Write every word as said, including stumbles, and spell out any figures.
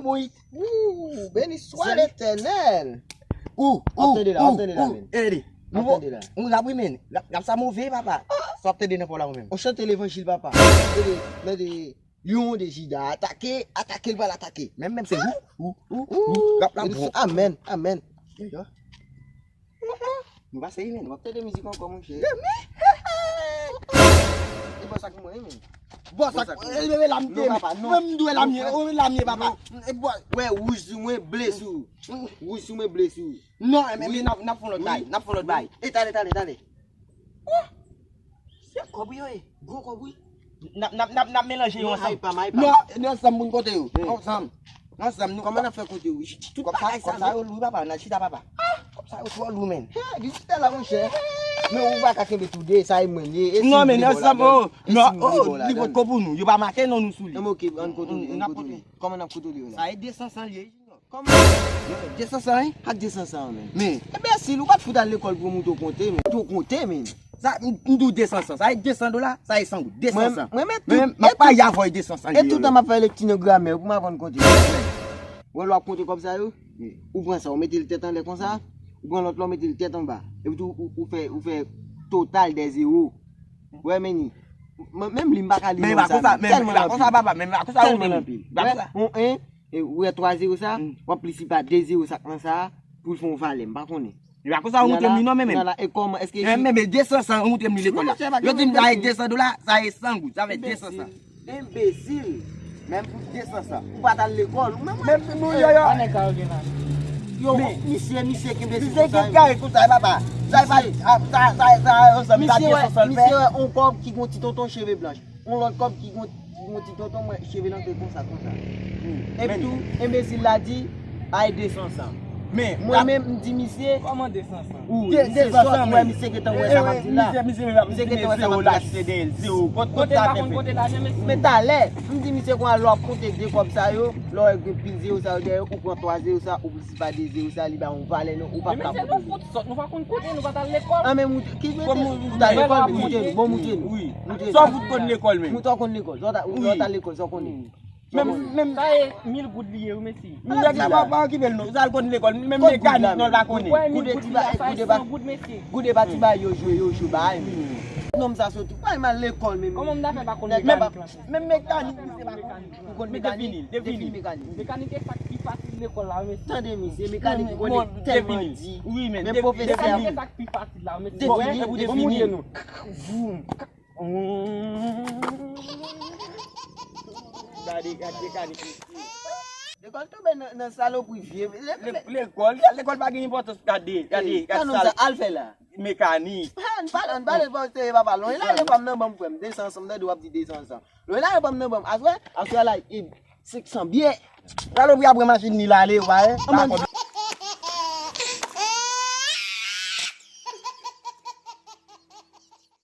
Ou, beni swa Letènèl. Ou, ou, tande la, ou, tande la, ou, men. Ede. Ou, ou, la, wi, men. La, la, sa move, papa. Sa w ap tande nan pa w la, ou menm. On chante levanjil, papa. Tande, tande. Lyon de Jida atake, atake, l pral atake. Menm, menm se ou, ou, ou, ou, l ap la bon. Amèn, amèn. Yo, yo. Nou pa serye, men. W ap tande mizik ankò, monchè. E bò sa k mwen, men. Bò sa k, e, e, e, la m te. Non, papa, non. Mwen, m dwe la m ye, o, la m ye, papa. E bò. Wè, wouj sou mwen, ble sou. Wouj sou mwen, ble sou. Non, men, men, n ap, n ap fè yon lòt bagay, n ap fè yon lòt bagay. E, tande, tande, tande. Oh! Se kòb yo ye, gwo kòb wi. N ap, n ap, n ap, n ap melanje yo ansanm. Non, nou ansanm pou n konte yo. Nou ansanm. Nou ansanm, nou. Kòman n ap fè konte yo? Tout bagay sa, kòb sa yo lou, papa, n al chita, papa. Kòb sa yo twò lou, men. Vizitè la, monchè. Men ou pa ka kenbe tou de, sa e mwen ye. Non, men nou ansanm, oh, non, oh, li potko pou nou. Yo pa make non nou sou li. Ok, ann kote li, ann kote li. Kòman n ap kote li yo la? Sa e de san san l ye. Kòman? De san san, wi? Ak de san san, men. Men. Enbesil, ou pa t fout al lekòl pou w montre w konte, men. Montre w konte, men. Sa, m, m di w de san san. Sa e de san dola, sa e san goud. De san san. Mwen, mwen, men, m ap pale avè w de san san. E toutan m ap fè lekti nan gramè pou m aprann konte. Wè, lè w ap konte kòb sa yo, ou pran sa, ou mete l tèt anlè konsa, ou pran lòt la, ou mete l tèt anba. Epi tou, ou, ou fè, ou fè total dè zewo. Wè, men ni. Mwen, menm li, m pa ka li non sa, men. Tèlman l anpil. Tèlman l anpil. Wè, yon en, E ou wè twa zewo sa, w ap plis li pa de zewo sa k nan sa a, pou l fè yon valè, m pa konnen. E pa konsa ou montre m li non, men, men. E kòman, èske men, men, men de san san, ou montre m li lekòl la. Yo di m sa e de san dola, sa e san goud, sa fè de san san. Enbesil. Menm pou de san san. Ou pa t al lekòl, ou menm. Men, men, yo, yo. Yo, misye, misye ki enbesil konsa, kare konsa, e papa. Sa e pa, sa, sa, sa, sa, misye wè, misye wè yon kòb ki gon ti tonton cheve blanch. Yon lòt kòb ki gon, ki gon ti tonton mwen, cheve l antre konsa, konsa. Epi tou, enbesil la di, ay de san san. Mwen menm, m di misye, kòman de san san? Wi, de san san, wè, misye gentan wè sa m ap di la. Misye gentan wè sa m ap di la. Kote, kote, pa konn kote lajan, mesye. Men talè, m di misye konsa, lè w ap konte de kòb sa yo, lè w wè gen pil zewo sa yo dèyè, ou pran twa zewo sa, ou plis pa de zewo sa, li ba yon valè, non, ou pa ka konte. Men mesye, nou fout sòt, nou pa konn konte, nou pa t al lekòl. An, men moute, ki mete, ou t al lekòl, moute nou, bon, moute nou. Wi. Sa w fout konn lekòl menm? Mwen, sa w konn lekòl, sa w ta, sa w ta lekòl, sa w konnen. Menm, menm. Sa e mil goud li ye, wi, mesye. Nèg la pa, pa okipe l non. Sa l konn lekòl, menm mekanik non l pa konnen. Wè, mil goud li a, sa e san goud, mesye. Goude pa ti bagay yo jwe, yo jwe bagay, men. Nonm sa soti, pa mal lekòl, men. Kòman m ta fè pa konn mekanik la? Menm mekanik, misye pa konn. Ou konn mekanik? Defini l, defini l. Mekanik e sa k pi fasil lekòl la, wi, mesye. Tande, misye, mekanik ou konnen tèlman di. Wi, men, menm pwofesè a menm. Mekanik e sa k pi fasil la, wi, mesye. Defini l, defini l. Voum. Gade, gade, gade. Lekòl tonbe nan, nan salopri vye. Le-, le-, lekòl, lekòl pa gen enpòtans. Gade, gade, gade sa. Al fè la. Mekanik. Ann pale, ann pale, bon, se papa. Lwen la, lekòl nan banm frè m. De san san, m tande w ap di de san san. Lwen la, banm nan banm. Aswè, aswè la, e, senk san byen. Salopri a pran machin li la, ale, w pa wè?